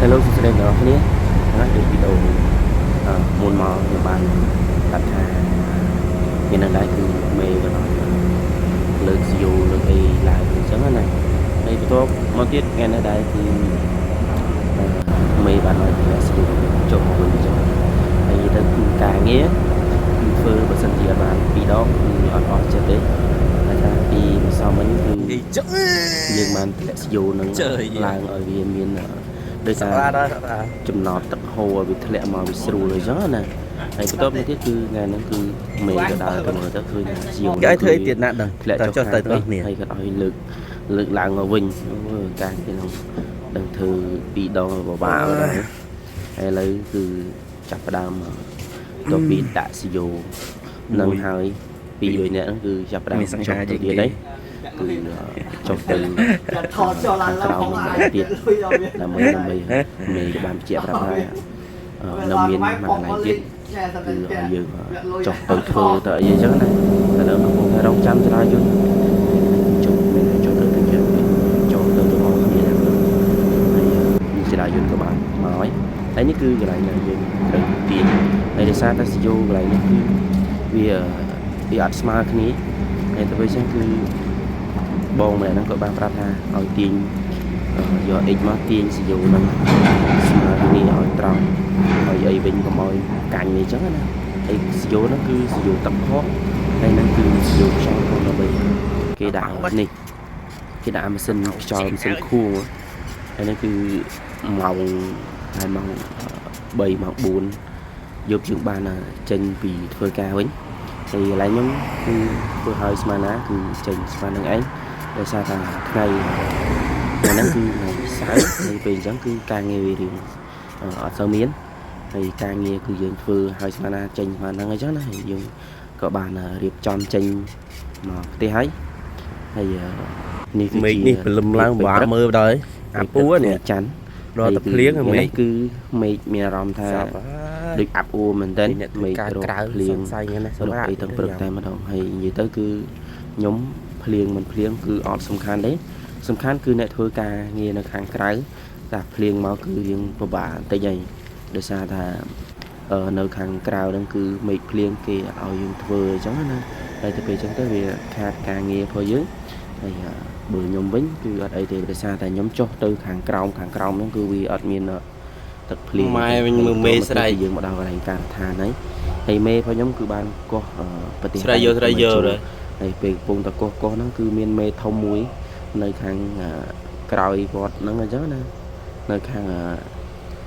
Hello សួស្តីអ្នកទាំងអស់គ្នាណាដូចវីដេអូមុនមកខ្ញុំបានប្រាប់ថាមាននឹងដែរគឺមេក៏ដល់លើកស៊ីយោលើកអីឡើងអញ្ចឹងណាហើយបន្ទាប់មកទៀតថ្ងៃនេះដែរគឺមេបានឲ្យទម្លាក់ស៊ីយោចុះមកវិញអញ្ចឹងហើយទៅគឺការងារគឺធ្វើបើសិនជាបានពីរដងគឺអត់អស់ចិត្តទេតែថាពីម្សិលមិញគឺ អីចឹង យើងបានទម្លាក់ស៊ីយោនឹងឡើងឲ្យវាមានដោយសារ ដល់ដល់ ចំណតទឹកហូរឲ្យវាធ្លាក់មកវាស្រួលអញ្ចឹងណាហើយបន្ទាប់មកទៀតគឺថ្ងៃហ្នឹងគឺមេក៏ដើរទៅមើលទៅឃើញជាវ គេឲ្យធ្វើអីទៀតណាដឹង ធ្លាក់ ត ចុះ ចុះទៅទាំងអស់គ្នា ហើយគាត់ឲ្យលើកលើកឡើងមកវិញអូការគេហ្នឹងដឹងធ្វើពីរដងពិបាកដែរហើយឥឡូវគឺចាប់ផ្ដើមទៅពីដាក់ស៊ីយោនឹងហើយពីរនាក់ហ្នឹងគឺចាប់ផ្ដើម មានសង្ ចុះ ហាជាងគេ ទៅទៀតហើយគឺចុះទៅ ថតចូលឡាន ក្រោមម្ដងទៀតដើម្បីដើម្បីមេក៏បានបញ្ជាក់ប្រាប់ថានៅមានមួយកន្លែងទៀតគឺឲ្យយើងចុះទៅធ្វើទៅអីចឹងណាតែនៅកំពុងតែរងចាំចរាចរណ៍ចុះមានចុះទៅទៅទៀតចុះទៅទាំងអស់គ្នាដែរហើយចរាចរណ៍ក៏បានមកហើយហើយនេះគឺកន្លែងដែលយើងត្រូវទាញហើយដោយសារតែសយោកន្លែងនេះគឺវាវាអត់ស្មើគ្នាហើយទៅវិញចឹងគឺបងម្នាក់ហ្នឹងក៏បានប្រាប់ថាឲ្យទាញយក X មកទាញសយោហ្នឹងស្មើគ្នាឲ្យត្រង់ឲ្យអីវិញកុំឲ្យកាញ់អីចឹងណាហើយសយោហ្នឹងគឺសយោទឹកផងហើយហ្នឹងគឺសយោខ្យល់ផងដើម្បីគេដាក់នេះគេដាក់ម៉ាស៊ីនខ្យល់ម៉ាស៊ីនខួងហើយហ្នឹងគឺម៉ោងហើយម៉ោង3ម៉ោង4យប់យើងបានចេញពីធ្វើការវិញហើយកន្លែងខ្ញុំគឺធ្វើឲ្យស្មានណាគឺចេញស្មាននឹងឯងដោយសារថាថ្ងៃថ្ងៃហ្នឹងគឺថ្ងៃសៅរ៍ហើយពេលអញ្ចឹងគឺការងារវារៀងអត់សូវមានហើយការងារគឺយើងធ្វើឲ្យស្មានណាចេញស្មានហ្នឹងអញ្ចឹងណាហើយយើងក៏បានរៀបចំចេញមកផ្ទះហើយហើយនេះគឺជា មេឃនេះព្រលឹមឡើងពិបាកមើលដល់អាពូនេះ ច័ន្ទ រត់តែភ្លៀងមេឃ នេះគឺមេឃមានអារម្មណ៍ថាដូចអាប់អួរមែនទែន អ្នកធ្វើ មេឃរក ការក្រៅ ភ្លៀង សង្ស័យហ្នឹងណា រកអីទាំងព្រឹកតែម្ដងហើយនិយាយទៅគឺខ្ញុំភ្លៀងមិនភ្លៀងគឺអត់សំខាន់ទេសំខាន់គឺអ្នកធ្វើការងារនៅខាងក្រៅតែភ្លៀងមកគឺរៀងពិបាកបន្តិចហើយដោយសារថានៅខាងក្រៅហ្នឹងគឺមេឃភ្លៀងគេអត់ឲ្យយើងធ្វើអញ្ចឹងណាហើយទៅពេលអញ្ចឹងទៅវាខាតការងាររបស់យើងហើយបើខ្ញុំវិញគឺអត់អីទេដោយសារតែខ្ញុំចុះទៅខាងក្រោមខាងក្រោមហ្នឹងគឺវាអត់មានទឹកភ្លៀង ម៉ែវិញមើលមេស្រែក យើងមកដល់កន្លែងការដ្ឋានហើយហើយមេរបស់ខ្ញុំគឺបានកោះប្រទេស ស្រែកយកស្រែកយក ហើយហើយពេលកំពុងតែកោះកោះហ្នឹងគឺមានមេធំមួយនៅខាងក្រោយគាត់ហ្នឹងអញ្ចឹងណានៅខាង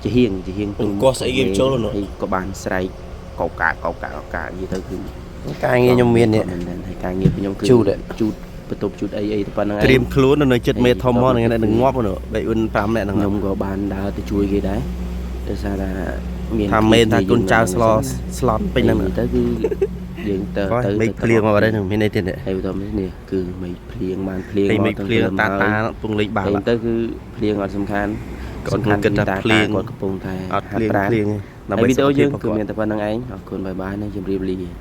ជាហៀងជាហៀង អង្គកោះស្អីគេចូលនោះ ហើយក៏បានស្រែកកោកាកោកាកោកានិយាយទៅគឺ ការងារខ្ញុំមាននេះ មែនៗហើយការងារខ្ញុំគឺ ជូត ជូតបន្ទប់ជូតអីអីទៅប៉ុណ្្នឹងឯង ត្រៀមខ្លួននៅចិត្តមេធំមកហ្នឹងនឹងងាប់នោះ3 4 5នាក់ហ្នឹង ខ្ញុំក៏បានដើរទៅជួយគេដែរដោយសារថាមាន ថាមេថាគុណចៅស្លស្លន់ពេញហ្នឹង ទៅគឺយើងទៅទៅ មេឃភ្លៀងមកបាត់ហើយមានអីទៀតនេះ ហើយបន្តមកនេះគឺមេឃភ្លៀងបានភ្លៀង ហើយមេឃ មក ភ្លៀងតាតាពងលេងបាល់ ហើយទៅគឺភ្លៀងអត់សំខាន់ គាត់ សំខាន់ គិតថា គឺតា ភ្លៀង គាត់កំពុងតែ អត់ភ្លៀង ហាត់ប្រាណ ភ្លៀង ហើយវីដេអូយើងគឺមានតែប៉ុណ្្នឹងឯងអរគុណបាយបាយនិងជម្រាបលា។